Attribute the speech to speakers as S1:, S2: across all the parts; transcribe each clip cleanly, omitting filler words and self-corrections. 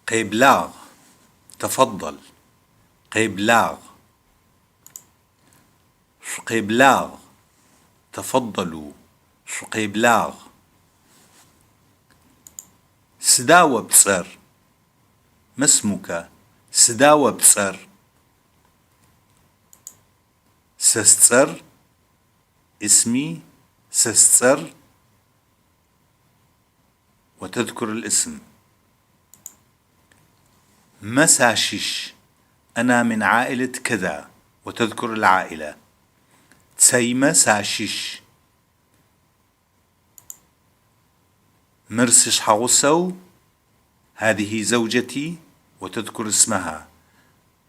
S1: Къеблагъ! تفضل. Къеблагъ! Шъукъеблагъ! تفضلوا. Шъукъеблагъ! Сыда о пцӏэр? ما اسمك؟ Сыда о пцӏэр? Сэ сцӏэр, اسمي. Сэ сцӏэр. وتذكر الاسم. Мэ сащыщ. أنا من عائلة كذا وتذكر العائلة. Цэймэ сащыщ. Мыр сишъхьэгъусэу. هذه زوجتي وتذكر اسمها.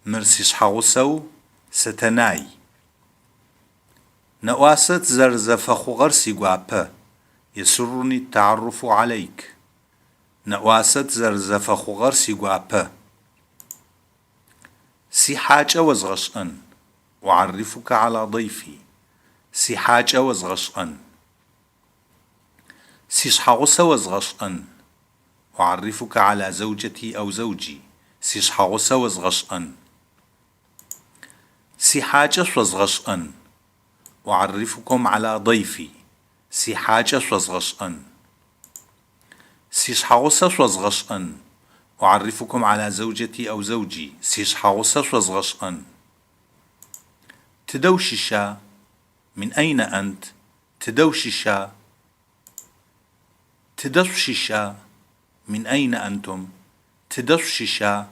S1: Мыр сишъхьэгъусэу Сэтэнай. Нэӏуасэ тызэрэзэфэхъугъэр сигуапэ. يسرني التعرف عليك. Нэӏуасэ тызэрэзэфэхъугъэр сигуапэ. Сихьакӏэ озгъэшӏэн. أعرفك على ضيفي. Сихьакӏэ озгъэшӏэн. Сишъхьэгъусэ озгъэшӏэн. أعرفك على زوجتي أو زوجي. Сишъхьэгъусэ озгъэшӏэн. Сихьакӏэ шъозгъэшӏэн. أعرفكم على ضيفي. Сихьакӏэ шъозгъэшӏэн. Сишъхьэгъусэ шъозгъэшӏэн. أعرفكم على زوجتي أو زوجي. Сишъхьэгъусэ шъозгъэшӏэн. Тыдэ ущыща? من أين أنت؟ Тыдэ ущыща? Тыдэ шъущыща? من أين أنتم؟ Тыдэ шъущыща?